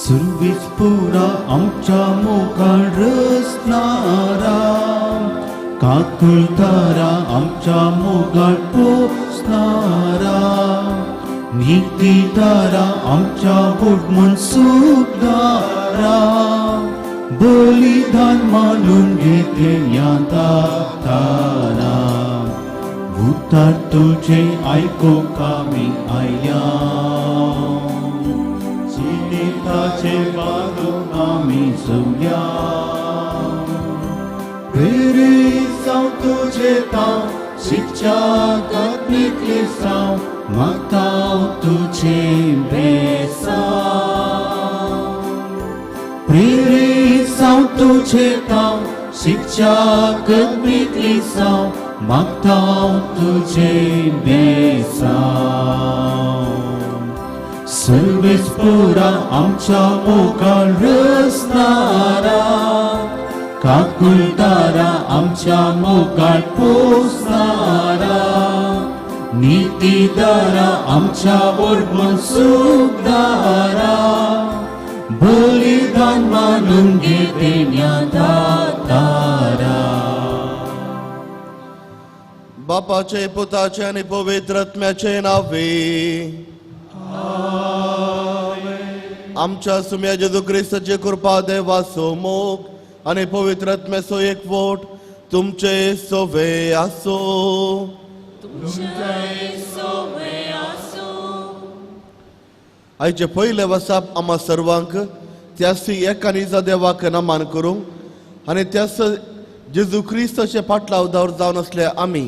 सुरवीस पुरा आमच्या मुखार रचणारा काकुळतारा आमच्या मुखार पोसणारा नितीदारा आमच्या बुडमून सुखदारा बलिदान मानून घेते या दातारा उतार तुझे आयकूंक आमी आयल्या जिविताचे बांदून आमी जमल्या प्रेरीत जावं तुजें तांव शिकच्याक आत्मीक जावं मागता तुजें बेसांव प्रेरीत जावं तुजें तांव शिकच्याक आत्मीक जावं मागता तुजें बेसांव सर्वेस पुरा आमच्या मुखार रचणारा काकुळतारा आमच्या मुखार पोसणारा नितीदारा आमच्या बोडमून सुखदारा बलिदान मानून घेते दातारा. बापाचे पुताचे आनी पवित्र आत्म्याचे नावे आमच्या सुम्या जेजू क्रिस्ताचे कृपा देवाचो मोग आनी पवित्र आत्म्याचो एकवट तुमचे सोवे आसो. आयचे पयले वसाप आम्हा सर्वांक त्यास एका निजा देवाक नमान करूंक आनी त्यास जेजू क्रिस्ताचे पाटलावदार जावन आसले आमी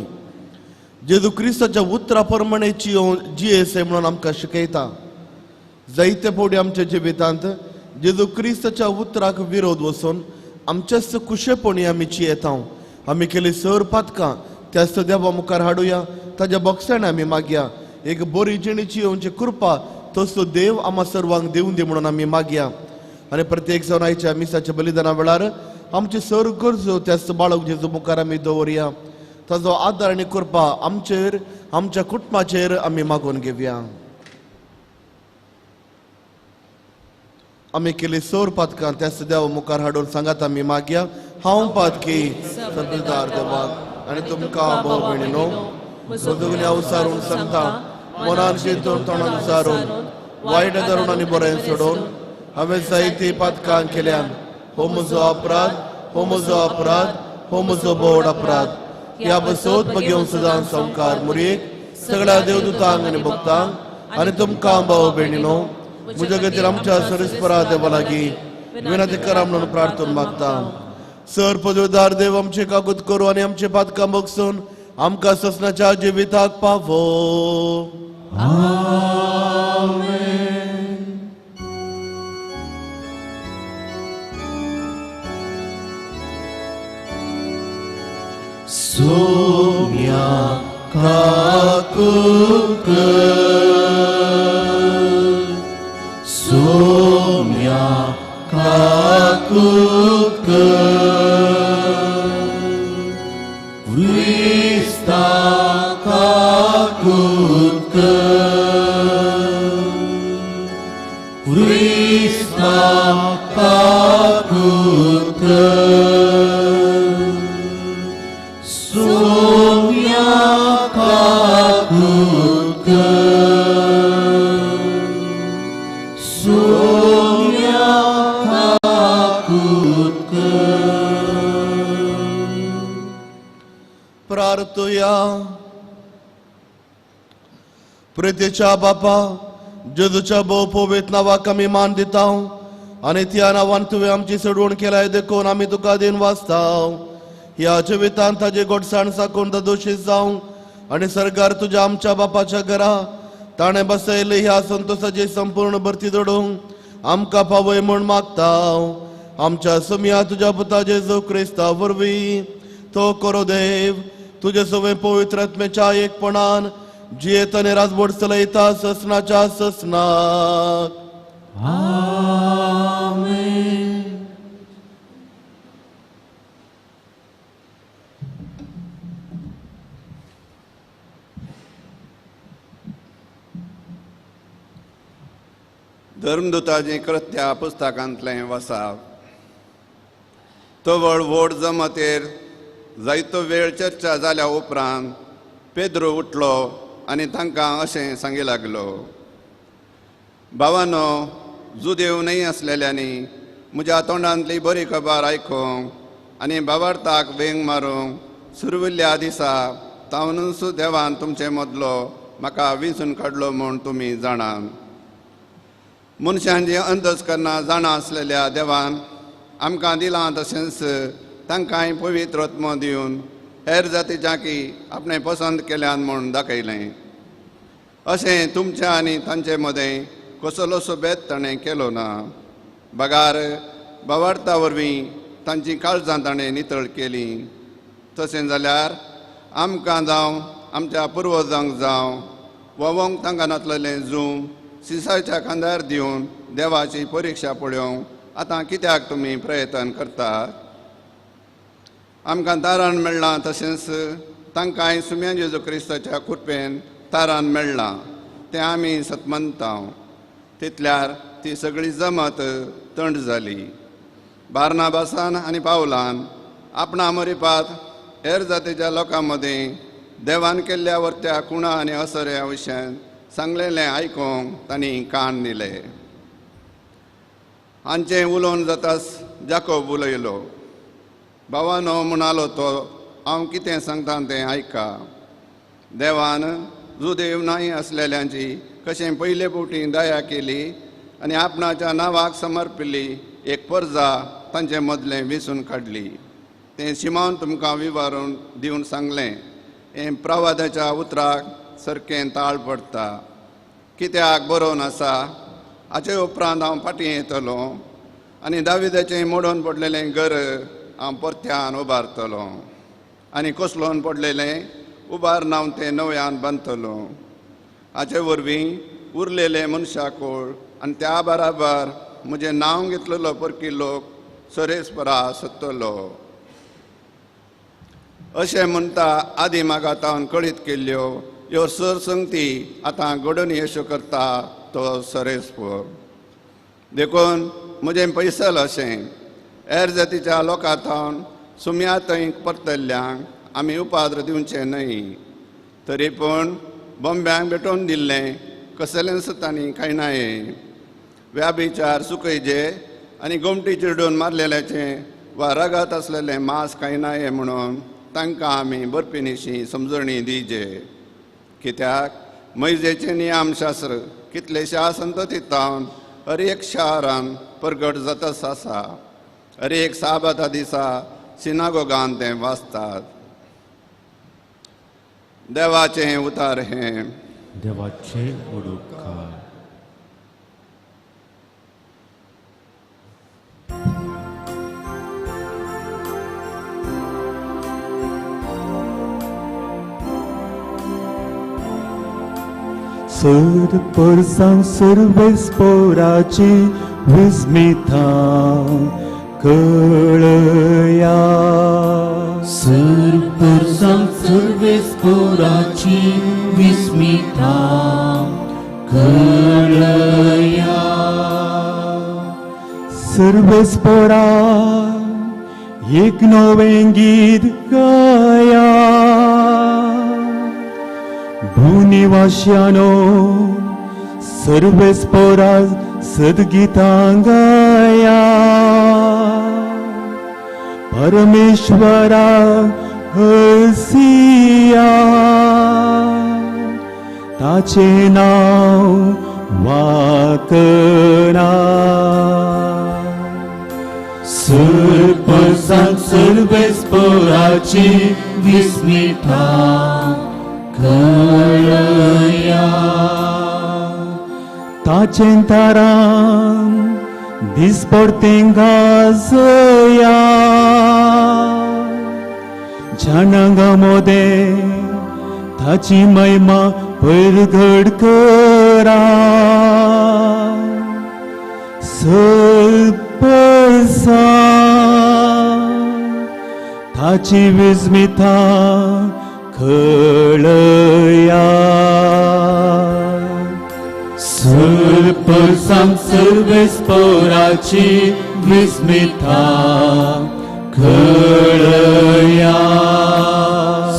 जेजू क्रिस्ताच्या उतरा प्रमाणे जियेसे म्हणून आमकां शिकयता. जायते फावटी आमच्या जिवितांत जेजू क्रिस्ताच्या उतराक विरोध वचून आमच्याच कुशेपणी आमी जियेता. आमी केली सर पातकां त्याच देवा मुखार हाडुया, ताज्या बोगसाणे आमी मागया. एक बरी जिणेची येवची कृपा तसो देव आम्हा सर्वांक दिवन दी म्हणून आमी मागया. आनी प्रत्येक जावन आयच्या मिसाच्या बलिदाना वेळार आमची सर गरजो त्याच बाळक जेजू मुखार आमी दवरया. ताजो आदार आनी कृपा आमचेर आमच्या कुटुंबाचेर आमी मागून घेवया. आमी केली सर पातकां त्याच देवा मुखार हाडून सांगात आमी मागया. हांव पातकी सर्वदार देवाक आनी तुमकां भाव भयणीनो सदुगण्या उसारून सांगता मनान चिंतून तोंडान उसारून वायट धरून आनी बरें सोडून हांवें जायती पातकां केल्यान. हो म्हजो अपराध, हो म्हजो अपराध, हो म्हजो बोड अपराध. ह्या बसोत बगेवन सदां संवकार मुरयेक सगळ्या देवदूतांक आनी भक्तांक आनी तुमकां भाव भयणीनो म्हज्या खातीर आमच्या सरिस्परा देवा लागीं विनंती करा म्हणून प्रार्थना मागता. सर पदवीदार देव आमचे कागद करू आनी आमचे पातकां बगसून आमकां ससनाच्या जिविताक पावो. सोम्या काकुक सोम्या काकुक क्रिस्ता काकुक क्रिस्ता काकुक सोम्या काकुक सोम्या काकुक. प्रार्थुया. प्रितीच्या बापा जेजूच्या भोव पवित्र नांवाक आमी मान दिता आनी त्या नांवान तुवें आमची सोडवण केल्याय देखून आमी तुका दिन वाचता. ह्या जिवितांत ताजी गोडसाण साकून दोशीत जावं आनी सरकार तुज्या आमच्या बापाच्या घरा ताणें बसयल्ली ह्या संतोसाची संपूर्ण भरती जोडूंक आमकां पावय म्हूण मागता. आमच्या सुमया तुज्या पुता जेजू क्रिस्ता वरवीं तो करो देव तुजे सवें पवित्र आत्म्याच्या एकपणान जियेत आनी राजवट चलयता ससनाच्या ससनाक. आमेन. धर्मदुताचीं कृत्या पुस्तकांतलें वसाप. तवळ व्हड जमातेर जायतो वेळ चर्चा जाल्या उपरांत पेद्रो उठलो आनी तांकां अशें सांगी लागलो, भावानो, जुदेव न्हय आसलेल्यांनी म्हज्या तोंडांतली बरी खबर आयकूंक आनी भावार्थाक वेंग मारूंक सुरविल्ल्या दिसा तावनूच देवान तुमचे मदलो म्हाका विंचून काडलो म्हूण तुमी जाणात. मनशांची अंदाज करना जाणा आसलेल्या देवान आमकां दिलां तशेंच तांकांय पवित्र आत्मो दिवन हेर जातीच्या की आपणें पसंत केल्यान म्हूण दाखयलें. अशें तुमच्या आनी तांचे मदें कसलोसो भेद ताणें केलो ना, बगार भावार्था वरवीं तांचीं काळजां ताणें नितळ केलीं. तशें जाल्यार आमकां जावं आमच्या पुर्वजांक जावं वोवोंक तांकां नातलेलें जूं सिसाच्या खांदार दिवन देवाची परिक्षा पळोवंक आतां कित्याक तुमी प्रयत्न करतात? आमकां तारण मेळ्ळां तशेंच तांकांय सुम्या जेजू क्रिस्ताच्या कृपेन तारण मेळ्ळां तें आमी सतमनता. तितल्यार ती सगळी जमात तंड जाली. बार्नाबासान आनी पावलान आपणा मरिपात हेर जातीच्या लोकां मदीं देवान केल्ल्या वर्त्या कुणा आनी असऱ्या विशयान सांगलेलें आयकूंक तांणी कान दिले. हांचें उलोवन जाताच जाकोब उलयलो, भावानो, म्हणालो तो, हांव कितें सांगता तें आयका. देवान जुदेव नाय आसलेल्यांची कशें पयले फावटी दया केली आनी आपणाच्या नांवाक समर्पिल्ली एक परजा तांचे मदलें वेंचून काडली. तें शिमावन तुमकां विवारून दिवन सांगलें, हें प्रवादाच्या उतराक सारकें ताळ पडटा. कित्याक बरोवन आसा, हाचे उपरांत हांव फाटीं येतलो आनी दाविदाचें मोडून पडलेलें घर हांव परत्यान उबारतलो आनी कोसलोन पडलेलें उबार हांव तें नव्यान बांदतलो. हाचे वरवीं उरलेले मनशाकोळ आनी त्या बराबर म्हजें नांव घेतलेलो परकी लोक सरेस्परा सत्तलो. अशें म्हणटा आदी मागातावन कळीत केल्ल्यो ह्यो सर संगती आतां घडोवन येश्यो करता तो सरेस्पोर. देखून म्हजें पयसल अशें हेर जातीच्या लोकां थावन सुम्या थंय परतल्ल्यांक आमी उपाद्र दिवचें न्हय, तरी पूण बॉम्ब्यांक भेटोवन दिल्लें कसलेंच तांणी खायनाये. व्याभिचार सुकयजे आनी गोमटी चिरडून मारलेल्याचें वा रगत आसलेलें मांस खायनाये म्हणून तांकां आमी बरपिनीशी समजणी दिजे. कित्याक मैजेचें नियमशास्त्र कितलेश्या संतती तावन हर एक शारान परगट जातच आसा. हर एक साबाता दिसा सिनागोगान तें वाचतात. देवाचें उतार हें देवाचें उडोवकार. सर परसांक सर्वेस पोराची विस्मिता कळया. सर परसांक सर्वेस पोराची विस्मिता कळया. सर्वेस पोरा एक नवें गीत गाया. भूनिवाश्यानो सर्वेस पोरा सद्गीतां गाया. परमेश्वरा हसिया ताचें नांव वाकना. सर परसांक सर्वेस पोराची विस्मिता कळया. ताचें तारान दिसपडतें गाजया. जनांगा मोदें ताची महिमा परगट करा. सर परसां ताची विस्मिता कळया. सर परसांक पोराची विस्मिता कळया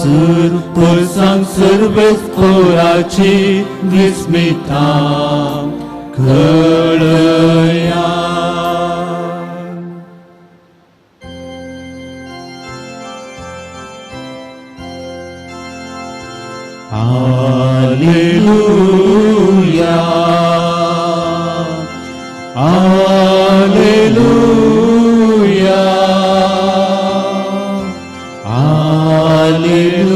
सुरपुरसांक सर्वेस पोराची विस्मिता कळया. Alleluia, Alleluia, Alleluia,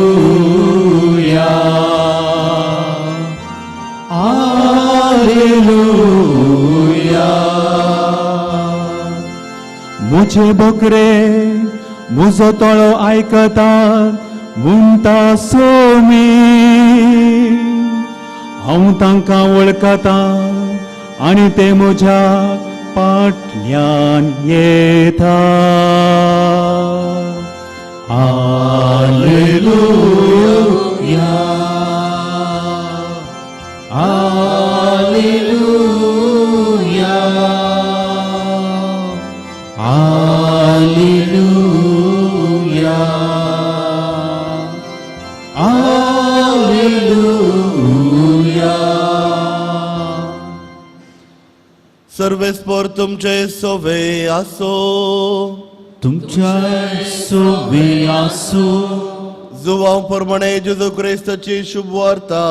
Alleluia. मुझे बोकरे मुजो तळो आयकता म्हणटा सोमी हांव तांकां वळखता आनी ते म्हज्या पाटल्यान येता. Alleluia, Alleluia, Alleluia, Alleluia. सर्वेस्पर तुमचे सोवे आसो, तुमच्या सोवे आसो. जुवांव प्रमाणे जेजू क्रिस्ताची शुभ वार्ता.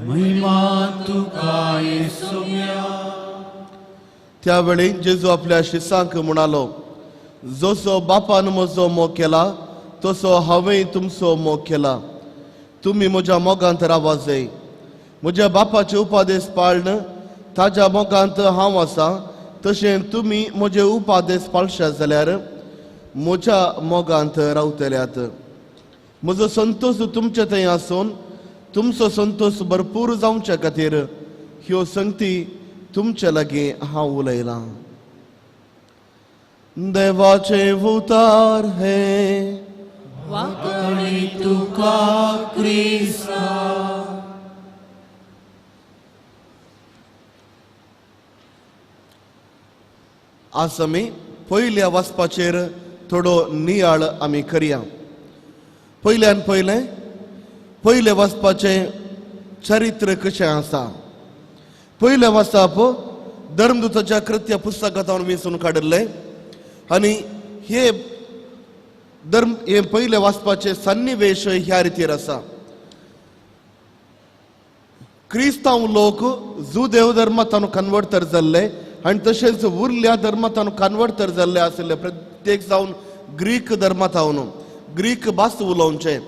महिमा तुका येसुया. त्यावेळी जेजू आपल्या शिसांक म्हणालो, जसो बापान म्हजो मोग केला तसो हांवें तुमचो मोग केला. तुमी म्हज्या मोगांत रावा जाय. म्हज्या बापाचे उपादेश पाळन ताज्या मोगांत हांव आसा, तशें तुमी म्हजे उपादेश पाळशात जाल्यार म्हज्या मोगांत रावतल्यात. म्हजो संतोश तुमचे थंय आसून तुमचो संतोश भरपूर जावच्या खातीर ह्यो संगती तुमचे लागीं हांव उलयलां. देवाचे उतार हे वाकणी तुका क्रिस्ता. आज आमी पयल्या वाचपाचेर थोडो नियाळ आमी करया. पयल्यान पयलें पयलें वाचपाचें चरित्र कशें आसा. पयलें वाचप धर्मदूताच्या कृत्य पुस्तकांत वेंचून काडिल्लें आनी हे धर्म हे पयलें वाचपाचें सन्निवेश ह्या रितीर आसा. क्रिस्तांव लोक जुदेव धर्मांत कन्वर्ट तर जाल्ले आनी तशेंच उरल्या धर्मांत कन्वर्ट तर जाल्ले आशिल्ले, प्रत्येक जावन ग्रीक धर्मांत ग्रीक भास उलोवचें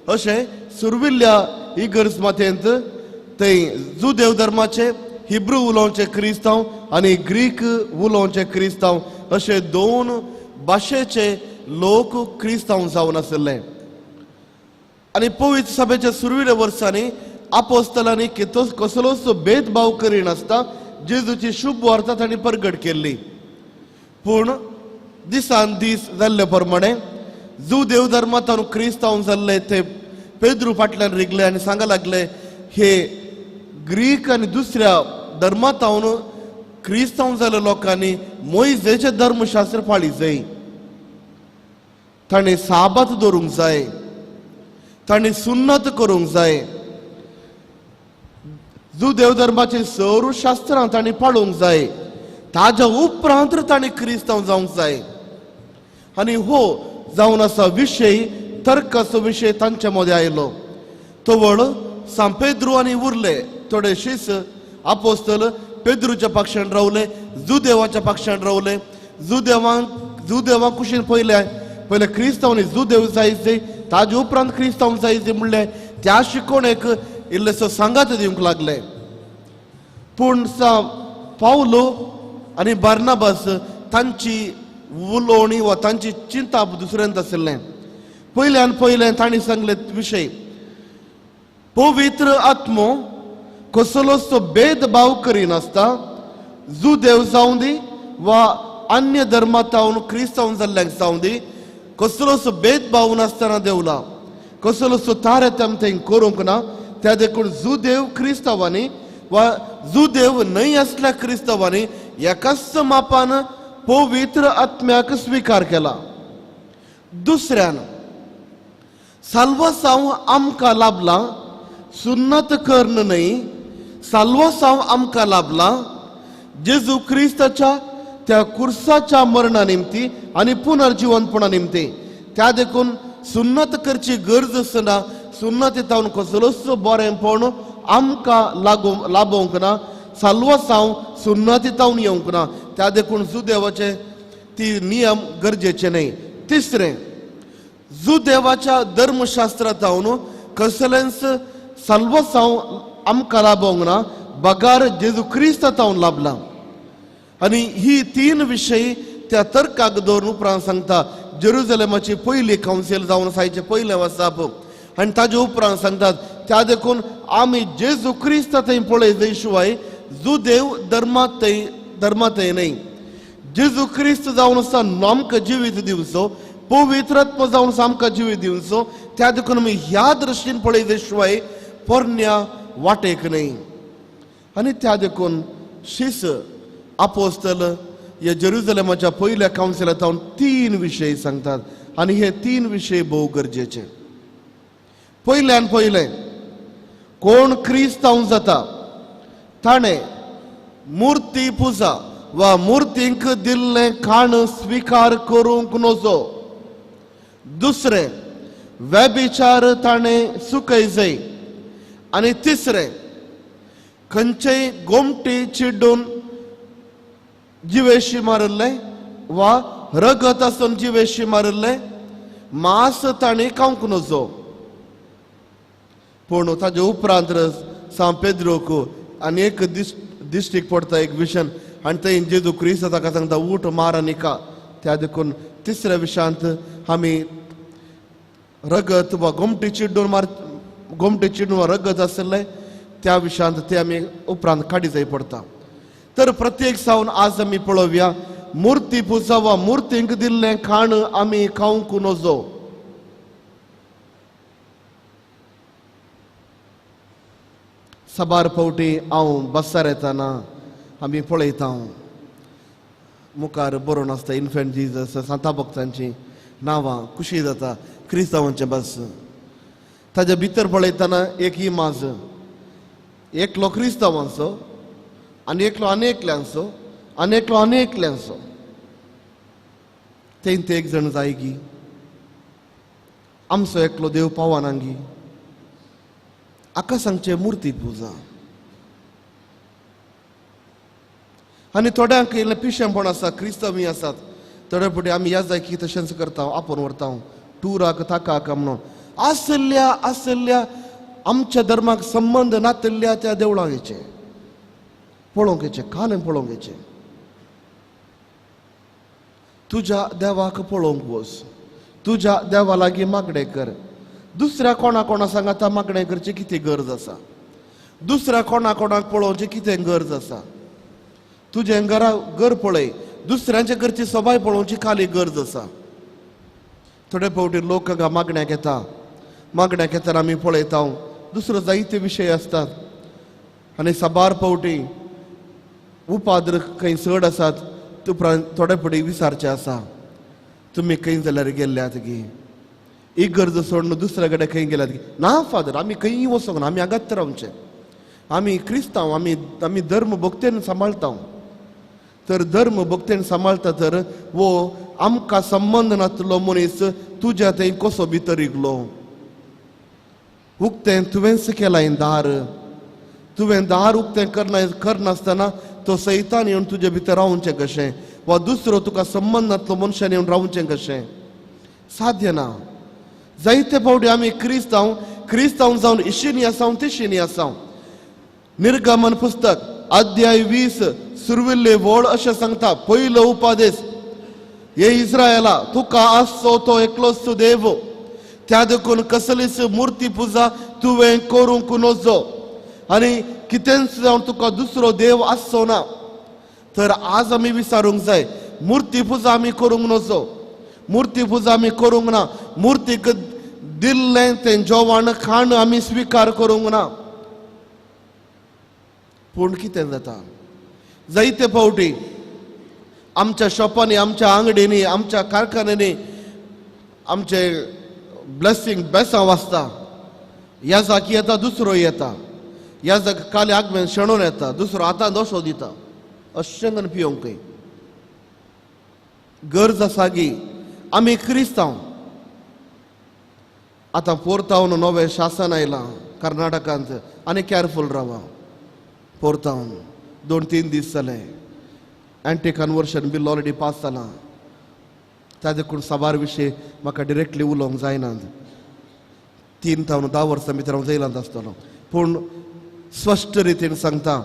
अशें सुरविल्ल्या इगर्ज मातेंत थंय जुदेव धर्माचे हिब्रू उलोवचे क्रिस्तांव आनी ग्रीक उलोवचे क्रिस्तांव अशे दोन भाशेचे लोक क्रिस्तांव जावन आशिल्ले. आनी पवित्र सभेच्या सुरविल्ल्या वर्सांनी आपोस्तलांनी कसलोच भेदभाव करिनासतना जेजूची शुभ वार्ता तांणी परगट केल्ली. पूण दिसान दीस जाल्ले प्रमाणे जुदेव धर्मांत क्रिस्तांव जाल्ले ते पेद्रू फाटल्यान रिगले आनी सांगा लागले, हे ग्रीक आनी दुसऱ्या धर्मांत क्रिस्तांव जाल्ल्या लोकांनी मोयजेचें धर्मशास्त्र पाळी जाय, ताणें साबात दवरूंक जाय, ताणें सुन्नत करूंक जाय, जुदेव धर्माचे सर्व शास्त्रां ताणें पाळूंक जाय, ताज्या उपरांत ताणें क्रिस्तांव जावंक जाय. आनी हो जावन आसा विशय तर्काचो विशय तांचे मदें आयलो. तवळ सांत पेद्रू आनी उरले थोडे शीस आपोस्तल पेद्रूच्या पक्षान रावले, जुदेवाच्या पक्षान रावले. जुदेवां कुशीन पयले पयले क्रिस्तांवांनी जुदेव जाय जाय, ताजे उपरांत क्रिस्तांव जाय जाय म्हणलें त्या शिकोवणेक इल्लेसो सांगात दिवंक लागले. पूण पावलो आनी बार्नाबास तांची उलोवणी वा तांची चिंता दुसऱ्यांत आशिल्लें. पयल्यान पयलें तांणी सांगले विशय पवित्र आत्मो कसलोच तो भेदभाव करिनासता जुदेव जावं दी वा अन्य धर्मांत क्रिस्तांव जाल्ल्यांक जावं दी, कसलोच भेदभाव नासतना देवला, कसलोच तारतम्य थंय करूंक ना. त्या देखून जुदेव क्रिस्तांवांनी वा जुदेव न्हय आसल्या क्रिस्तांवांनी एकाच मापान पवित्र आत्म्याक स्विकार केला. दुसऱ्यान साल्वासांव आमकां लाभला सुन्नत कर्ण न्हय, साल्वासांव आमकां लाभला जेजू क्रिस्ताच्या त्या कुर्साच्या मरणा निमती आनी पुनर्जिवनपणा निमती. त्या देखून सुन्नत करची गरज आसना. सुन्नत येतावन कसलोच बरेंपण आमकां लागू लाभोवंक ना, साल्वासांव सुन्नत येतावन येवंक ना. त्या देखून जुदेवाचे ती नियम गरजेचे न्हय. तिसरें, जुदेवाच्या धर्मशास्त्रांत कसलेंच साल्वासांव आमकां लाभोवंक ना, बगार जेजू क्रिस्तांत लाभला. आनी ही तीन विशय त्या तर्काक दवरून उपरांत सांगता जेरुजलेमाची पयली कावन्सील जावन आसा पयलें वसाप. आनी ताजे उपरांत सांगतात त्या देखून आमी जेजू क्रिस्त थंय पळय जाय शिवाय जुदेव धर्मात धर्मातय न्हय. जेजू क्रिस्त जावन आसा आमकां जिवीत दिवचो, पवित्रात्म जावन आसा आमकां जिवीत दिवचो. त्या देखून आमी ह्या दृश्टीन पळय जाय शिवाय पोरण्या वाटेक न्हय. आनी त्या देखून शीस आपोस्तल ह्या जेरुजलेमाच्या पयल्या कावन्सिलांत तीन विशय सांगतात आनी हे तीन विशय भोव गरजेचे. पयल्यान पयलें, कोण क्रिस्तांव जाता ताणें मुर्ती पुजा वा मुर्तींक दिल्लें खाण स्विकार करूंक नजो. दुसरें, व्यभिचार ताणें चुकय जाय. आनी तिसरें, खंयचेय गोमटी चिड्डून जिवेशी मारिल्लें वा रगत आसून जिवेशी मारिल्लें मांस ताणें खावंक नजो. पूण ताजे उपरांत सांत पेद्रोक आनी एक दिश्टीक पडटा एक विशन आनी थंय जेजू क्रिस्त ताका सांगता उठ मार आनी खा. त्या देखून तिसऱ्या विशांत आमी रगत वा गोमटी चिड्डून मार गोमटी चिड्डून वा रगत आशिल्लें त्या विशांत ते आमी उपरांत काडी जाय पडटा. तर प्रत्येक सावन आज आमी पळोवया मुर्ती पुजा वा मुर्तींक दिल्लें खाण आमी खावंक नजो. साबार फावटी हांव बसार येताना आमी पळयता मुखार बरोवन आसता इन्फेंट जीजस, सांता भक्तांची नांवां, खुशी जाता क्रिस्तांवांचें बस. ताज्या भितर पळयतना एक इमाज, एकलो क्रिस्तांवांचो आनी एकलो आनी एकल्यांचो आनी एकलो आनी एकल्यांचो. ते एक जण जायगी आमचो एकलो देव पावनांगी आका सांगचे मुर्ती पुजा. आनी थोड्यांक इल्लें पिशेंपण आसा, क्रिस्तांवी आसात थोडे फावटी आमी ह्या जाय की तशेंच करता, आपोवन व्हरता टुराक ताकाक म्हणून आसल्या आसल्या आमच्या धर्माक संबंद नातिल्ल्या त्या देवळांक येचें पळोवंक येचें, कालें पळोवंक येचें. तुज्या देवाक पळोवंक वच, तुज्या देवा लागीं मागणें कर. दुसऱ्या कोणा कोणा सांगाता मागणें करची कितें गरज आसा, दुसऱ्या कोणा कोणाक पळोवची कितें गरज आसा. तुजें घरा घर पळय, दुसऱ्यांच्या घरची सबाय पळोवची खाली गरज आसा. थोडे फावटी लोक हांगा मागण्याक येता, मागण्याक येतना आमी पळयता दुसरो जायते विशय आसतात आनी साबार फावटी उपाद्र खंय चड आसात उपरांत थोडे फावटी विचारचे आसा तुमी खंय जाल्यार गेल्ल्यात गी, ही गरज सोडून दुसऱ्या कडेन खंय गेल्यात गी. ना फादर, आमी खंय वचोंक ना, आमी हांगाच रावचें, आमी क्रिस्तांव, आमी आमी धर्म भक्तेन सांबाळटा. तर धर्म भक्तेन सांबाळटा तर वो आमकां संबंद नातलो मनीस तुज्या थंय कसो भितर इगलो. उक्तें तुवेंच केलां दार, तुवें दार उक्तें करनासतना तो सैतान येवन तुजे भितर रावचें कशें, वा दुसरो तुका संबंद नातलो मनशान येवन रावचें कशें, साध्य ना. जायते फावटी आमी क्रिस्तांव क्रिस्तांव जावन इशिनी आसाव तिशिनी आसाव. निर्गमन पुस्तक अध्याय 20 सुरविल्ले वळ अशें सांगता, पयलो उपादेश, हे इस्रायला तुका आसचो तो एकलोच देव, त्या देखून कसलीच मुर्ती पुजा तुवें करूंक नजो आनी कितेंच जावन तुका दुसरो देव आसचो ना. तर आज आमी विचारूंक जाय मुर्ती पुजा आमी करूंक नजो, मुर्ती पुजा आमी करूंक ना, मुर्तीक दिल्लें तें जेवण खाण आमी स्विकार करूंक ना. पूण कितें जाता, जायते फावटी आमच्या शॉपांनी, आमच्या आंगडींनी, आमच्या कारखान्यांनी आमचे ब्लेसींग बेसांव आसता. ह्या जाकी येता दुसरो येता, ह्या जाक काल आगमेन शेणून येता दुसरो आतां दोशो दिता. अशें करून पियोंकय गरज आसा की आमी क्रिस्तांव. आतां पोरतावन नवें शासन आयलां कर्नाटकांत आनी कॅरफूल रावा. पोरतावन 2-3 दीस जाले anti conversion bill already pass जालां. त्या देखून साबार विशय म्हाका डिरेक्टली उलोवंक जायना. 3 तावन 10 वर्सां भितर हांव जैलांत आसतलो. पूण स्पश्ट रितीन सांगता,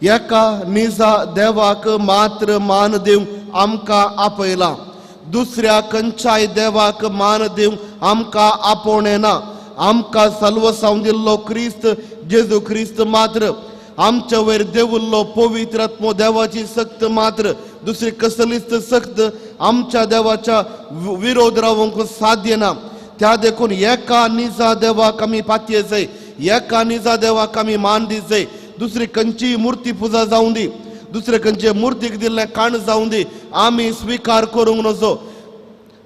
एका निजा देवाक मात्र मान दिवंक आमकां आपयला, दुसऱ्या खंयच्याय देवाक मान दिवंक आमकां आपोवणें ना. आमकां सल्वसांव दिल्लो क्रिस्त जेजू क्रिस्त मात्र, आमच्या वयर देवुल्लो पवित्र आत्मो देवाची सक्त मात्र, दुसरी कसलीच सक्त आमच्या देवाच्या विरोध रावंक साध्य ना. त्या देखून एका निजा देवाक आमी पातये जाय, एका निजा देवाक आमी मान दी जाय. दुसरी खंयचीय मुर्ती पुजा जावं दी, दुसरे खंयचे मुर्तीक दिल्लें काण जावं दी, आमी स्विकार करूंक नजो.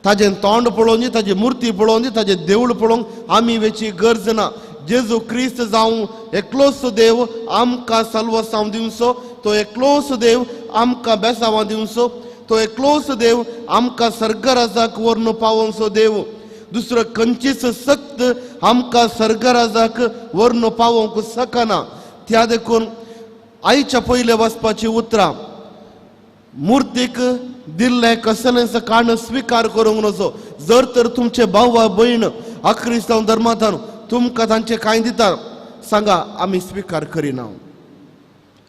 ताजें तोंड पळोवन दी, ताजी मुर्ती पळोवन दी, ताजें देवूळ पळोवंक आमी वेची गरज ना. जेजू क्रिस्त जावं एकलोच देव आमकां सल्वसांव दिवचो, तो एकलोच देव आमकां बेसांवां दिवचो, तो एकलोच देव आमकां सर्गराजाक व्हरून पावोवचो देव. दुसरो खंयचीच सक्त आमकां सर्गराजाक व्हरून पावोवंक शकना. त्या देखून आयच्या पयले वचपाची उतरां, मुर्तीक दिल्लें कसलेंच काण स्विकार करूंक नजो. जर तर तुमचे भाव वा भयण अक्रिस्तांव धर्मांत तुमकां तांचे कांय दिता, सांगा आमी स्विकार करिना.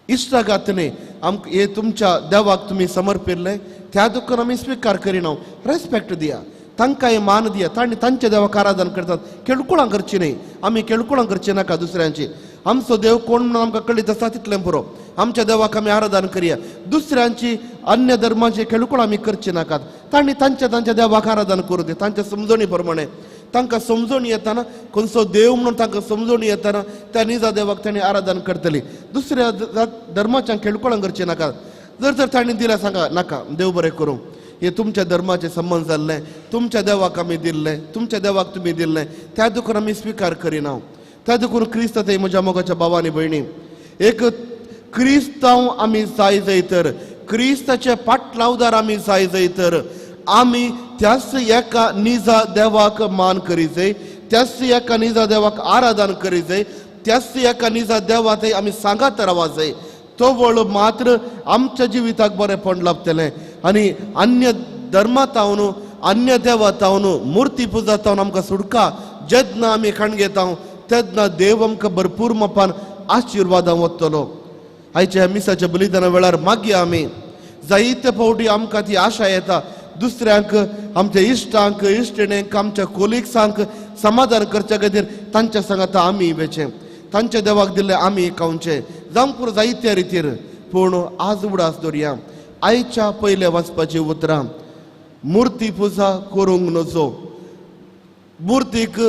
इश्टागात न्ही, आमकां हे तुमच्या देवाक तुमी समर्पिल्लें त्या दुखून आमी स्विकार करिना. रेस्पेक्ट दिया, तांकांय मान दिया. तांणी तांच्या देवाक आराधन करतात. केळकुळां करची न्ही, आमी केळकुळां करची नाका दुसऱ्यांची. आमचो देव कोण म्हणून आमकां कळीत आसा तितलें पुरो. आमच्या देवाक आमी आराधन करया. दुसऱ्यांची अन्य धर्माची केळकुळां आमी करची नाकात. तांणी तांच्या तांच्या देवाक आराधन करूं दी, तांच्या समजणी प्रमाणे. तांकां समजून येताना खंयचो देव म्हणून तांकां समजून येताना त्या निजा देवाक तांणी आराधन करतली. दुसऱ्या धर्माच्या केळकुळां करची नाकात. जर तर तांणी दिल्या सांगा नाका, देव बरें करूं, हे तुमच्या धर्माचे संबंद जाल्लें, तुमच्या देवाक आमी दिल्लें, तुमच्या देवाक तुमी दिल्लें, त्या देखून आमी स्विकार करिना. त्या देखून क्रिस्त ते म्हज्या मोगाच्या भावानी भयणी, एक क्रिस्तांव आमी जाय जाय तर, क्रिस्ताचे पाटलावदार आमी जाय जाय तर, आमी त्याच एका निजा देवाक मान करी जाय, त्याच एका निजा देवाक आराधन करी जाय, त्याच एका निजा देवा थंय आमी सांगात रावा जाय. तो वळ मात्र आमच्या जिविताक बरेंपण लाभतलें. आनी अन्य धर्मांत अन्य देवांत मुर्ती पुजा तावन आमकां सुटका जेन्ना आमी खाण घेता तेन्ना देव आमकां भरपूर मापान आशिर्वादां वतलो. आयच्या ह्या मिसाच्या बलिदाना वेळार मागीर आमी जायते फावटी आमकां ती आशा येता दुसऱ्यांक, आमच्या इश्टांक, इश्टिणेंक, आमच्या कोलिग्सांक समाधान करच्या खातीर तांच्या सांगाता आमी वेचें, तांच्या देवाक दिल्लें आमी खावचें, जावंक पुरो जायत्या रितीर. पूण आज उडास दवरया आयच्या पयले वाचपाची उतरां, मुर्ती पुजा करूंक नजो, मुर्तीक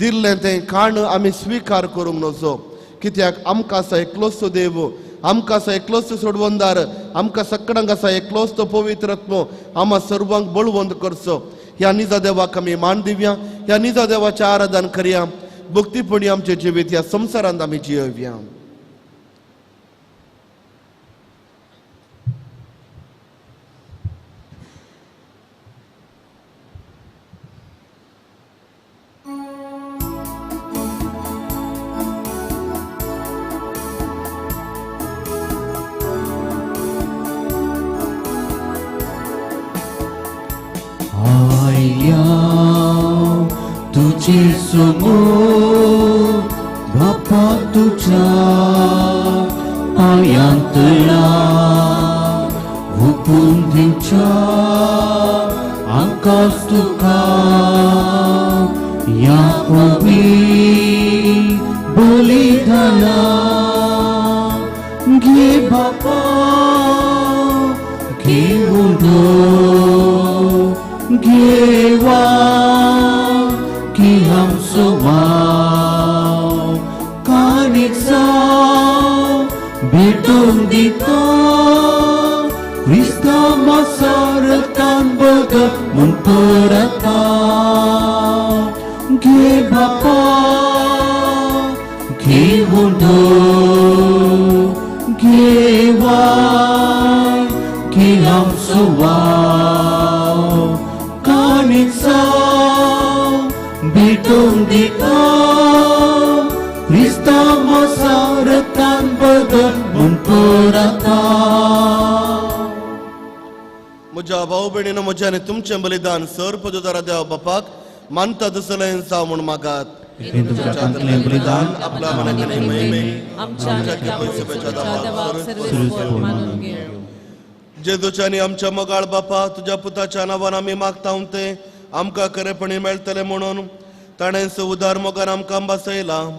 दिल्लें तें खाण आमी स्विकार करूंक नजो. कित्याक आमकां आसा एकलोच देव, आमकां आसा एकलोच सोडवंदार, आमकां सगळ्यांक आसा एकलोच तो पवित्र आत्मो, आमा सर्वांक बळवंत करचो. ह्या निजा देवाक आमी मान दिवया, ह्या निजा देवाचें आराधन करया, भक्तीपणी आमचें जिवीत ह्या संवसारांत आमी जियोवया. तुझे समोर बापा तुझ्या पायांतला हुकूम दिवच्या आकाश तुका या पवी बलिदाना घे बापा घे उडो घेवा की हम सुवाव कानिक भेटून दिता. रक्तान बदल म्हूण परता. घे बापा घेवन घे वाय घे आमचो वाव काणीचा भेटोवन दिता क्रिस्तांव रक्तान बदल म्हूण परता. म्हज्या भाव भयणीनो, म्हज्या आनी तुमचें बलिदान सर पदुदारा देवा बापाक मानता तसलें जावं म्हूण मागात. तुमच्या हातांतलें बलिदान आपल्या मनाक आनी महिमे आमच्या आनी त्या पवित्र देवाक सर्वेस्पर मानून घे. जेजूच्या आनी आमच्या मोगाळ बापा, तुज्या पुताच्या नांवान आमी मागता तें आमकां खरेपणी मेळटलें म्हणून ताणें उदार मोगान आमकां बसयलां.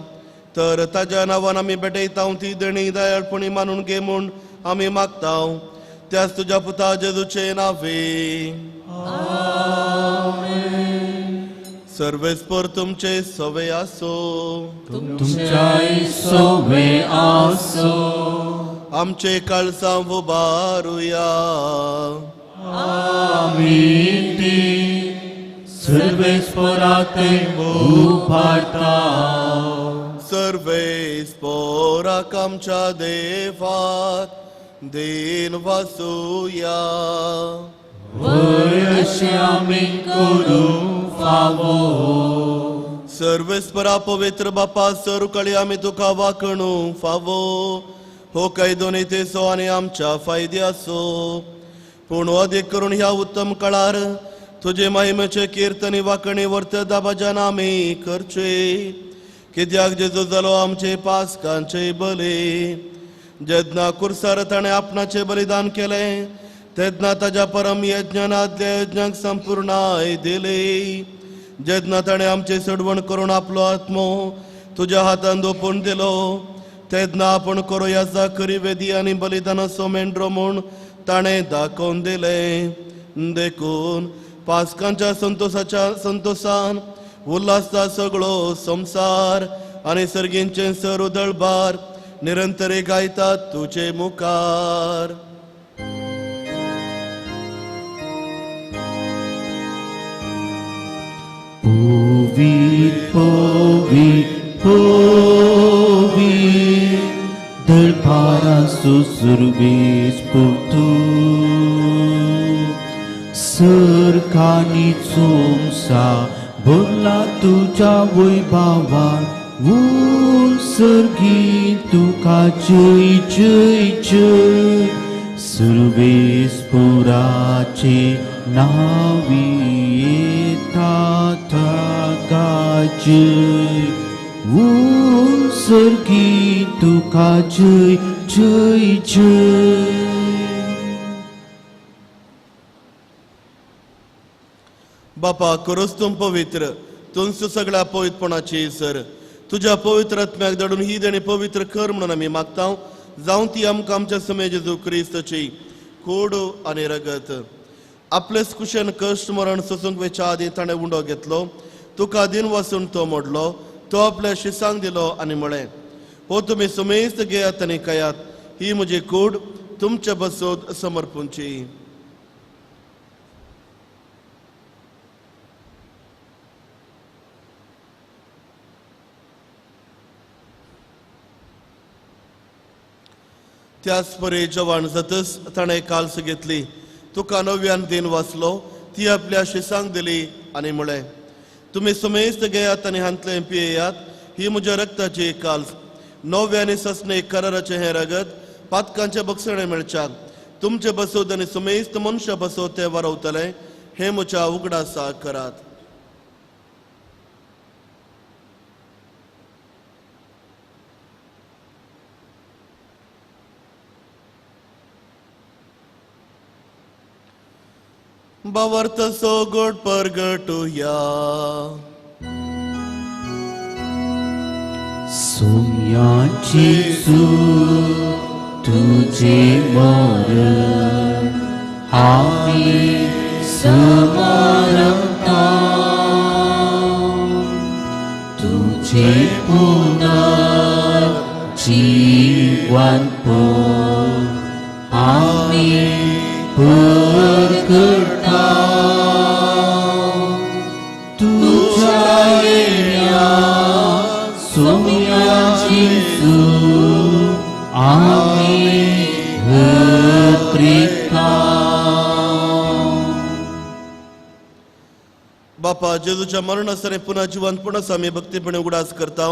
तर ताज्या नांवान आमी भेटयता ती देणी दयाळपणी मानून घे म्हूण आमी मागता. त्याच तुज्या पुता जेजूचे नावे. सर्वेस्पर तुमचे सवे आसो. तुमच्याय सवे आसो. आमचे काळजां उबारुया. आमी ती सर्वेस्पराते उबारता. सर्वेस्पराक आमच्या देवाक then वासुया. वय अशें आमी करूंक फावो. सर्वेस्परा पवित्र बापा, सरुकळी आमी तुका वाकणूंक फावो. हो कायदो नितेचो आनी आमच्या फायद्याचो, पूण अदीक करून ह्या उत्तम काळार तुजे महिमेचे किर्तनी वाकणी वर्त दाबाजान आमी करचे. कित्याक जेजू जालो आमचे पासकांचे बली. जेन्ना कुर्सार ताणें आपणाचें बलिदान केलें तेन्ना ताज्या परम यज्ञानांतल्या यज्ञांक संपूर्णाय दिली. जेन्ना ताणें आमचें सोडवण करून आपलो आत्मो तुज्या हातान दोपून दिलो तेन्ना आपूण करुया खरी वेदी आनी बलिदानाचो मेंढरो म्हूण ताणें दाखोवन दिलें. देखून पासकांच्या संतोसाच्या संतोसान उल्हासता सगळो संवसार आनी सर्गींचें सर उदळबार निरंतरे गायतात तुजे मुखार. पवी पवी पवी दरबारा सुरवेस पोतू सरकानी चोमसा भरला तुज्या वैभावान सर्गी तुका जय जय जय सुरवेस पुराचे नावी येता ताका जय सर्गी तुका जय जय जय. बापा खरोच तूं पवित्र, तूंच सगळ्या पवित्रपणाची सर. तुज्या पवित्र आत्म्याक धाडून ही देणी पवित्र कर म्हणून आमी मागता. जावं ती आमकां आमच्या समय जेजू क्रिस्ताची कोड आनी रगत. आपलेच कुशेन कश्ट मरण सोसूंक वेच्या आदीं ताणें उंडो घेतलो, तुका दिन वासून तो मोडलो, तो आपल्या शिसांक दिलो आनी म्हळें, हो तुमी सुमेस्त घेयात आनी खायात, ही म्हजी कूड तुमचे बसोत समर्पूंची. त्याच परी जवान जातच ताणें काल्स घेतली, तुका नव्यान दिन वाचलो, ती आपल्या शिसांक दिली आनी म्हळें, तुमी सुमेस्त घेयात आनी हांतलें पियेयात, ही म्हज्या रक्ताची काल्स, नव्या आनी ससणे कराराचें हें रगत पातकांचे बक्षणे मेळच्याक तुमचे बसोत आनी सुमेस्त मनशा बसोत ते वारवतले, हें म्हज्या उगडासाक करात. बावर्त सोगोड परगटुया. सोम्याची सू तुझे मरण आमी समारंभता, तुझे पुनर्जीवन आमी पुरयता. बापा जेजूच्या मरणासरे पुन्हा जिवंतपणाचो आमी भक्तीपणे उगडास करता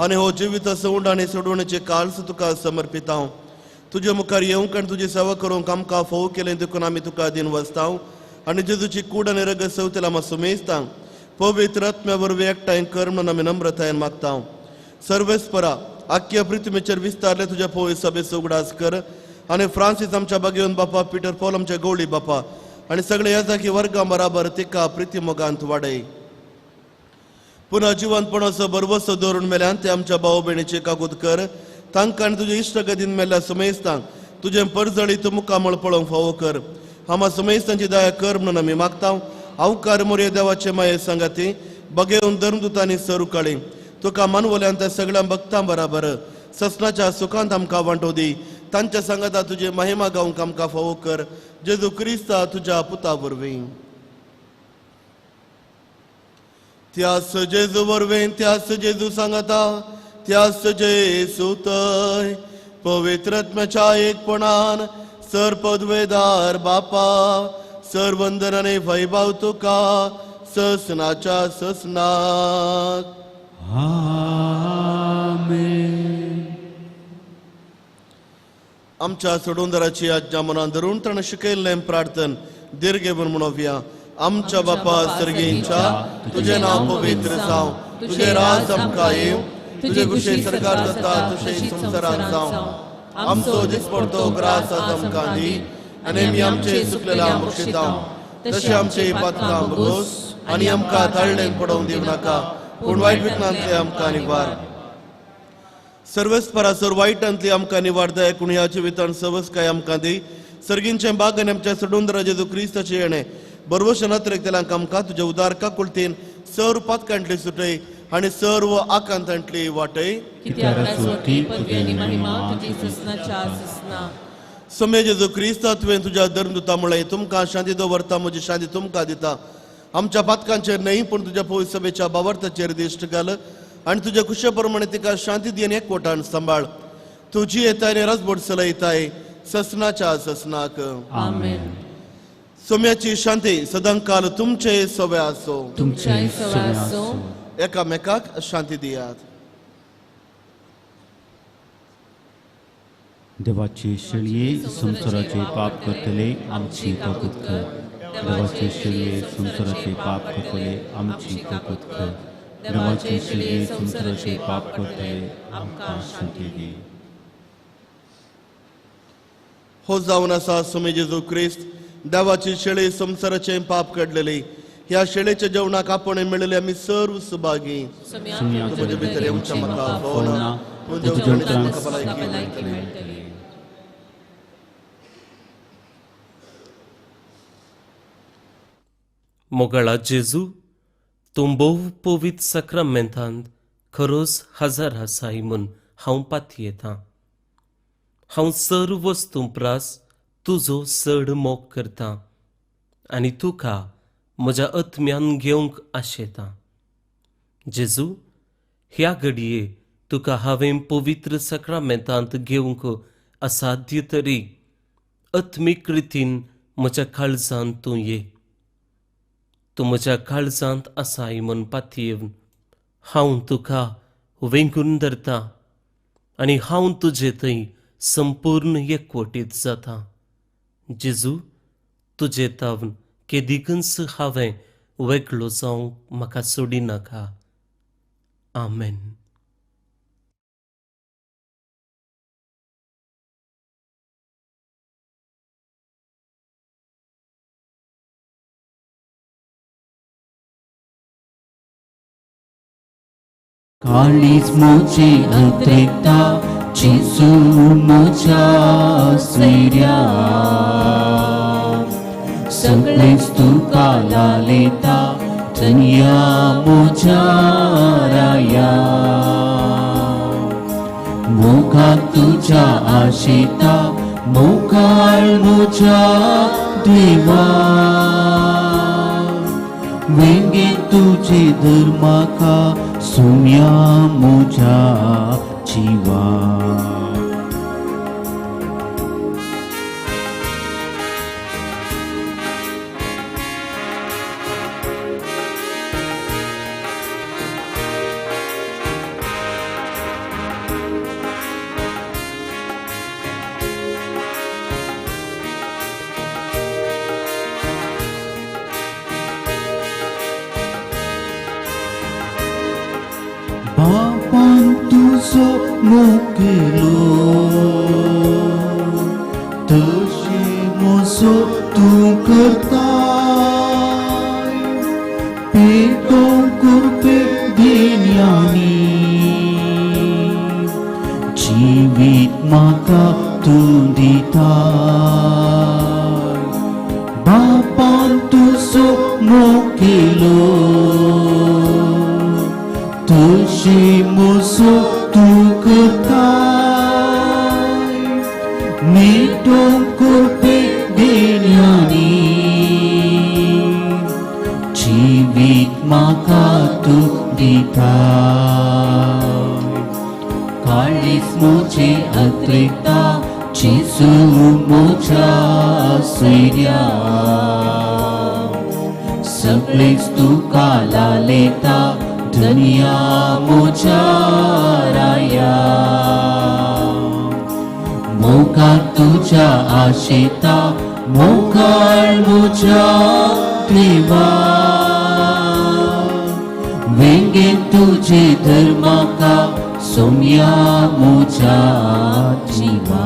आनी हो जिविताचो उंड आनी सोडवणेचे काळस तुका समर्पिता. तुजे मुखार येवंक आनी तुजी सेवा करूंक आमकां फोव केलें देखून आमी तुका दिन वसता आनी जेजूची कूड आनी रगत सवतेला आमी सुमेजता. पवित्र आत्म्या वरवीं एकठांय कर म्हणून आमी नम्रतायेन मागता. सर्वेस्परा आख्या पृथ्वीचेर विस्तारले तुज्या पवित्र सभेचो उगडास कर आनी फ्रांसीस आमच्या बागेवन बापा, पिटर पॉल आमच्या गवळी बापा आनी सगळे याजाकी वर्गां बराबर तिका प्रिती मोगांत वाडय. पुन्हा जिवंतपणाचो भरवसो दवरून मेल्यान ते आमच्या भाव भयणीचे कागूद कर. तांकां आनी तुजे इश्टगतीन मेल्ल्या सुमेस्तांक तुजें परजळीत मुखामळ पळोवंक फावो कर. आमा सुमेस्तांची दया कर म्हणून आमी मागता. अवकार मोरये देवाचे माये सांगाती बगेवन धर्मदुतांनी सर उकाळी तुका मानवल्यान त्या सगळ्या भक्तां बराबर ससनाच्या सुखांत आमकां वांटो दी. तांच्या सांगाता तुजे महिमा गावंक आमकां फावो कर. जेजू क्रिस्ता तुज्या पुता वरवीं. त्यास जेजू वरवीं, त्यास जेजू सांगाता, त्यास जेजू तय पवित्र आत्म्याच्या एकपणान सर पदवेदार बापा सर वंदन आनी वैभव तुका ससनाच्या ससनाक. आमेन. आमच्या सोडूनदाराची आज्ञा मनान धरून ताणें शिकयल्लें प्रार्थन दीर्घ म्हणोवया. आमच्या बापा सर्गींच्या तुजें नांव पवित्र जावं, तुजें राज आमकां येवं, तुजे कुशे सरकार जाता तशें संवसारांत जावं. आमचो दिसपडतो ग्रास आज आमकां दी आनी आमी आमचे चुकलेल्या बक्षिता तशें आमचे पातकां भोगोस आनी आमकां ताळणेन पडोवंक दिवं नाका, पूण वायट विघ्नांतले आमकां निवार. सर्वेस्परासर वायटांतली आमकां निवार दया करून ह्या जिवितान सवसकाय आमकां दी. सर्गींचें बाग आनी आमच्या सोडून जेजू क्रिस्ताचें येणें बरवश नत्रेक आमकां तुज्या उदार काकुळतीन सर्व पातकांतली सुटय आनी सर्व आकांतांतली वाटय. समे जेजू क्रिस्ता तुवें तुज्या धर्मदुता म्हळें तुमकां शांती दवरता, म्हजी शांती तुमकां दिता. आमच्या पातकांचेर न्हय पूण तुज्या पवित्र सभेच्या बावर्ताचेर दिश्ट घाल आनी तुज्या कुशे प्रमाणे तिका शांती दी आनी एकवटान सांबाळ. तुजी येताय आनी रसबोट चलयताय ससनाच्या ससनाक. आमेन. सोम्याची शांती सदांकाल तुमचे सवे आसो. तुमचे सवे आसो. एकामेकाक शांती दियात. देवाचे शेळये संवसाराचे पाप करतले आमची काकूत कर. देवाचे शेळये संवसाराचे पाप करतले आमची काकूत कर. देवाचे शेळये संवसाराचे पाप करतले आमकां शांती दी. हो जावन आसा सोमे जेजू क्रिस्त देवाची शेळी संवसाराचे पाप काडलेली. ह्या शेळेच्या जेवणाक आपण मेळिल्ले आमी सर्व सुभागी. तुजे भितर येवच्या म्हाका फावना, पूण जेवणाक म्हाका भलायकी मेळटली. मोगाळा जेजू, तूं भोव पवित्र साक्रामेंतांत खरोच हजर आसाय म्हूण हांव पातयेतां. हांव सर्व वस्तूं प्रास तुजो चड मोग करतां आनी तुका म्हज्या आत्म्यान घेवंक आशेतां. जेजू, ह्या घडये तुका हांवें पवित्र साक्रामेंतांत घेवंक असाध्य तरी आत्मीक रितीन म्हज्या काळजांत तूं ये. तूं म्हज्या काळजांत आसाय म्हूण पातयेवन हांव तुका वेंगून धरतां आनी हांव तुजे थंय संपूर्ण एकवटीत जाता. जेजू, तुजे तावन केदिकूच हांवें वेगळो जावंक म्हाका सोडिनाका. आमेन. काळीज मोचे उतरेता जेजू मोच्या सैऱ्या, सगळेच तुका लालेता धन्या मोच्या राया. मोगाक तुज्या आशेता मोगाळ मोच्या देवा, वेंगे तुजे धर्माका सुम्या मोज्या जिवा. तुजो मोग केलो तशी म्हजो तूं करताय पेटोवंक करपी दिन्यांनी जिवीत म्हाका तूं दिताय बापान तुजो मोग केलो तशी म्हजो तूं करताय मिटोवंक करपी दिन्यांनी जिवीत म्हाका तूं दिताय काळीज म्हजें अत्रेकता जेजू म्हज्या सोयऱ्या सगळेच तुका लालयता धनया म्हज्या राया मोगान तुज्या आशेता मोगाळ म्हज्या देवा वेंगेन तुजे धर्माका सोम्या म्हज्या जिवा.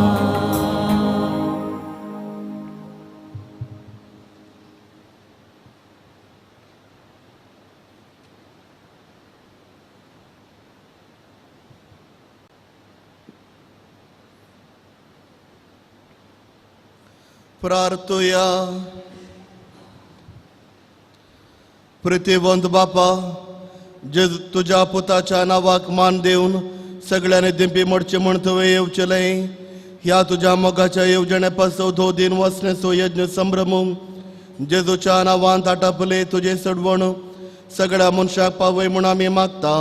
प्रार्थुया. प्रितीवंत बापा, जे तुज्या पुताच्या नांवाक मान दिवन सगळ्यांनी दिंपी मोडचे म्हण तुवें येवचेलें, ह्या तुज्या मोगाच्या येवजणे पासत हो दिन वसण्याचो यज्ञ संभ्रमूंक जेजूच्या नांवान आटापले तुजें सडवण सगळ्या मनशाक पावय म्हूण आमी मागता.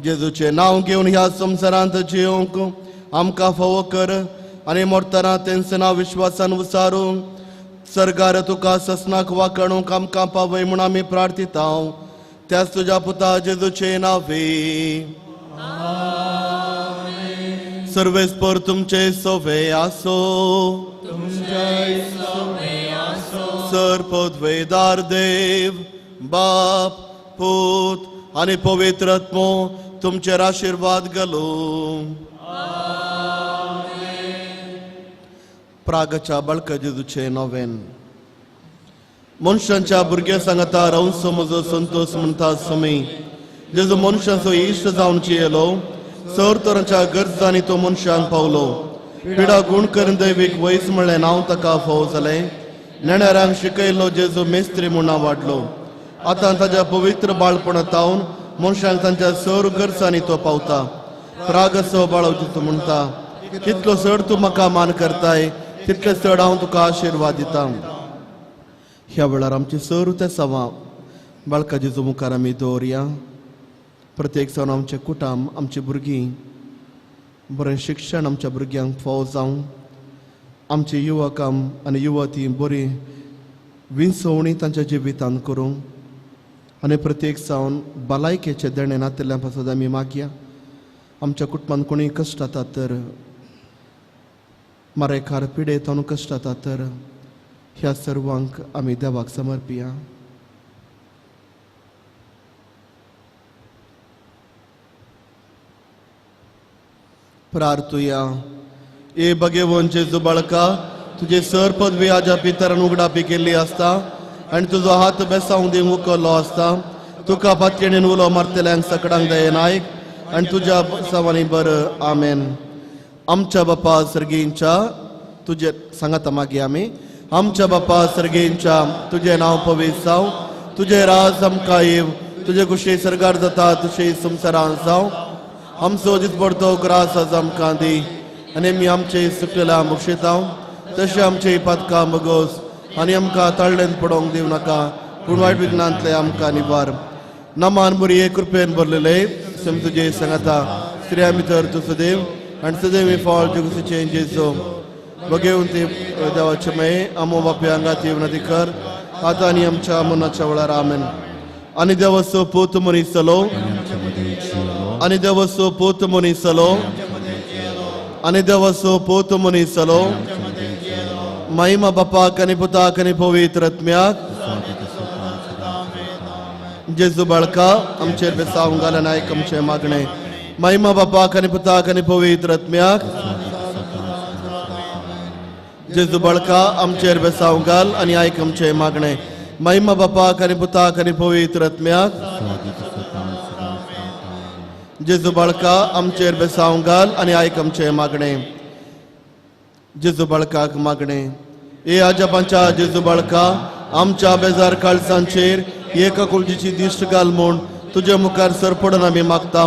जेजूचें नांव घेवन ह्या संवसारांत जियोवंक आमकां फावो कर आनी मरतना तेंच नांव विश्वासान उसारूंक सर्गार तुका ससनाक वाकणूंक आमकां पावय म्हूण आमी प्रार्थिता. त्याच तुज्या पुता जेजूचे नांवे. सर्वेस्पर तुमचे सोवे आसो. सर पदवेदार देव बाप पूत आनी पवित्र आत्मो तुमचेर आशिर्वाद घालूं. प्रागच्या बाळका जेजूचे नोवेन. मनशांच्या भुरग्या सांगता रावंचो म्हजो संतोष म्हणटा समी जेजू मनशांचो इश्ट जावन जियेलो, सर तरांच्या गरजांनी तो मनशांक पावलो. पिडा गुण करून दैवीक वयस म्हणलें नांव ताका फावो जालें. नेणाऱ्यांक शिकयलो जेजू मेस्त्री म्हूण वाडलो. आतां ताज्या पवित्र बाळपणा तावन मनशांक तांच्या सर गरजांनी तो पावता. प्रागसो बाळो जेजू म्हणटा, कितलो चड तूं म्हाका मान करताय तितले चड हांव तुका आशिर्वाद दिता. ह्या वेळार आमची सर त्या सवा बाळका जेजू मुखार आमी दवरया. प्रत्येक जावन आमचें कुटुंब, आमची भुरगीं बरें शिक्षण आमच्या भुरग्यांक फावो जावं, आमचे युवक आनी युवती बरी विंचवणी तांच्या जिवितांत करूंक आनी प्रत्येक जावन भलायकेचें देणें नातिल्ल्या पासत आमी मागया. आमच्या कुटुंबांत कोणूय कश्ट जातात तर मारेकार पिडेत कश्ट जातात तर ह्या सर्वांक आमी देवाक समर्पिया. प्रार्थुया. ए भगेवन जेजू बाळका, तुजे सर पदवी आज्या पितरान उगडापी केल्ली आसता आनी तुजो हात बेसावंक दिवंक उखल्लो आसता. तुका पातयेणेन उलो मारतल्यांक सकडांक दयेन आयक आनी तुज्या सवांनी बरं. आमेन. आमच्या बापा सर्गींच्या तुजे सांगाता मागीर आमी. आमच्या बापा सर्गींच्या तुजें नांव पवित्र जावं, तुजें राज आमकां येव, तुजे कुशी सर्गार जाता तुशी संवसारांत जावं. आमचो दिसपडतो ग्रास आज आमकां दी आनी आमी आमचे सुकलेल्या मुक्षेतां तशें आमचे पातकां मगोस आनी आमकां ताळ्ळेन पडोवंक दिवं नाका, पूण वायट विघ्नांतले आमकां निवार. नमान मुरये कृपेन भरलेले सम तुजे सांगाता, स्त्रिया भितर तूं सदैव आनी सदैव फळ जुगुसीचें जेजू. बघेवन ते देवाचे मये आमो बापे हांगा येवन कर आतां आनी आमच्या मनाच्या वेळार. आमेन. आनी देवाचो पूत मनीस जालो, आनी देवाचो पूत मनीस जालो, आनी देवाचो पूत मनीस जालो. महिमा बापाक आनी पुताक आनी पवित्र आत्म्याक. जेजू बाळका आमचेर बेसावंक घाल आनी आयक आमचें मागणें. महिमा बापाक आनी पुताक आनी पवित्र आत्म्याक. जेजू बाळका आमचेर बेसांव घाल आनी आयक आमचें मागणें. महिमा बापाक आनी पुताक आनी पवित्र आत्म्याक. जेजू बाळका आमचेर बेसांव घाल आनी आयक आमचें मागणें. जेजू बाळकाक मागणें. ए आजापांच्या जेजू बाळका आमच्या बेजार काळजांचेर एका कुलजीची दिश्ट घाल म्हूण तुजे मुखार सरपडून आमी मागता.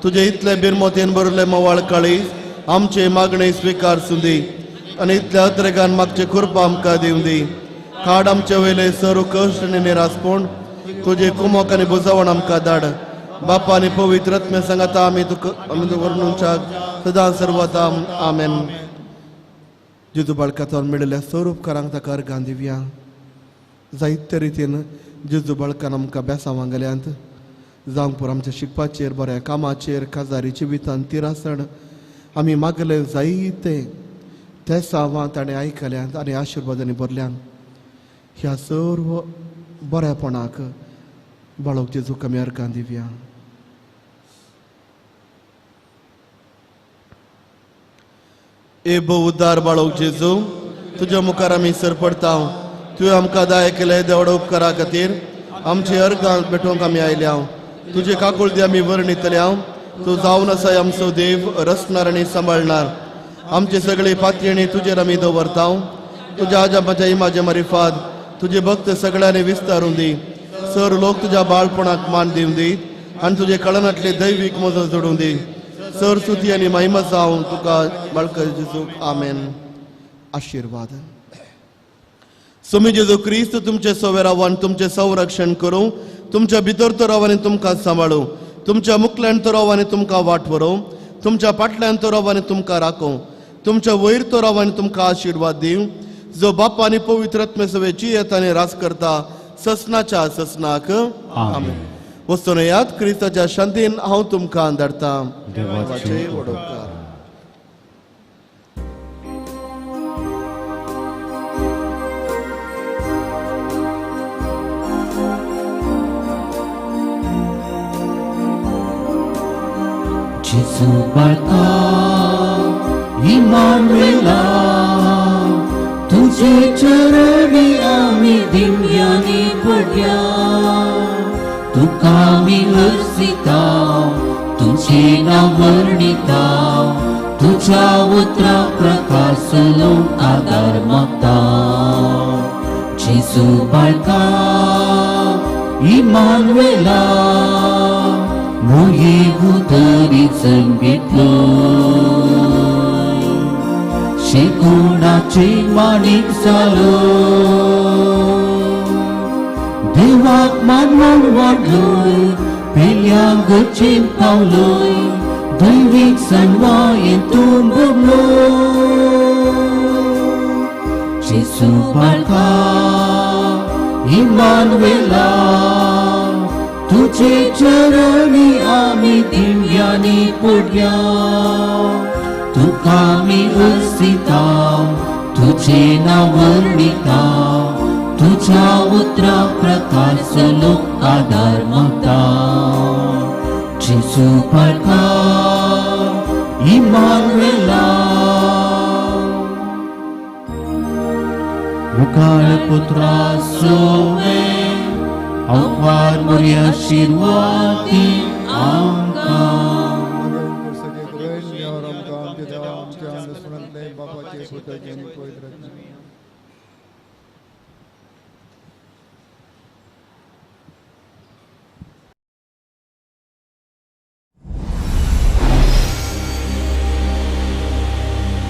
तुजे इतले बिरमोतेन भरले मोवाळ काळीज आमचे मागणे स्विकार सुंदी आनी इतल्या अत्रेगान मागचे कृपा आमकां दिवं दी. काड आमचे वयले सरू कश्ट आनी निरासपण तुजे कुमोक आनी बुजावण आमकां धाड. बापा आनी पवित्र आत्म्या सांगाता आमी तुका आमी वर्णुच्या सदां सर्वता. आमेन. जेजू बाळकातून मेळिल्ल्या स्वरूपकारांक ताका अर्गां दिवया. जायते रितीन जेजू बाळकान आमकां बेसांवां गेल्यांत. जावंक पुरो आमच्या शिकपाचेर, बऱ्या कामाचेर, काजारी जिवितान तिरासण आमी मागले जायते ते सावां ताणें आयकल्यांत आनी आशिर्वादांनी भरल्यान. ह्या सर्व बऱ्यापणाक बाळोक जेजूक आमी अर्गां दिवया. ए भोव उद्दार बाळोक जेजू, तुज्या मुखार आमी सरपडता. तुवें आमकां दाय केले देवडो उपकारा खातीर आमचे अर्गां भेटोवंक आमी आयल्या. तुजे काकुळती आमी वर्णितल्या. तूं जावन आसाय आमचो देव, रचणार आनी सांबाळणार. आमचे सगळे पातयेणी तुजेर आमी दवरता. तुज्या आजापाच्या इमाजे मारिफाद तुजे भक्त सगळ्यांनी विस्तारून दी. सर लोक तुज्या बाळपणाक मान दिवन दी आनी तुजे कळनांतले दैवीक मजत जोडून दी. सर स्तुती आनी महिमा जावं तुका बाळका जेजूक. आमेन. आशिर्वाद. स्वामी जेजू क्रिस्त तुमचे सवे रावन तुमचें संरक्षण करूं, तुमच्या भितर तो राव आनी तुमकां सांबाळूं, तुमच्या मुखल्यान तो राव आनी तुमकां वाट व्हरूं, तुमच्या फाटल्यान तो राव आनी तुमकां राखूं, तुमच्या वयर तो राव आनी तुमकां आशिर्वाद दिवं. जो बाप आनी पवित्र आत्मे सवे जियेता आनी राज करता ससनाच्या ससनाक. आमेन. वस्तून याद क्रिस्ताच्या शांतीन हांव तुमकां धाडटा. देवाचे व्हड उपकार. जेजू बाळका इमानुएला तुझे चरणी आमी दिव्यांनी पडया. तुका आमी हर्षिता, तुझे नांव वर्णिता, तुझ्या उतरा प्रकाशलो आदार मागता. जेजू बाळका इमानुएला मुये उदरी संगीतलो शेगुणाचे माणिक जालो. देवाक मानवण वाडलोय पेल्या गचेन पावलोय दैवीक सणवायेन तूं भरलो. जेजू बाळका इमानुएला तुझे चरणी आमी दिव्यांनी पडया. तुका आमी हर्षिता, तुझे नांव वर्णिता, तुझ्या उतरा प्रकाशलो आदार मागता. जेजू बाळका इमानुएला. मुखार पुत्रा सोवे अवपार मोरी आशिर्वादी आमकां.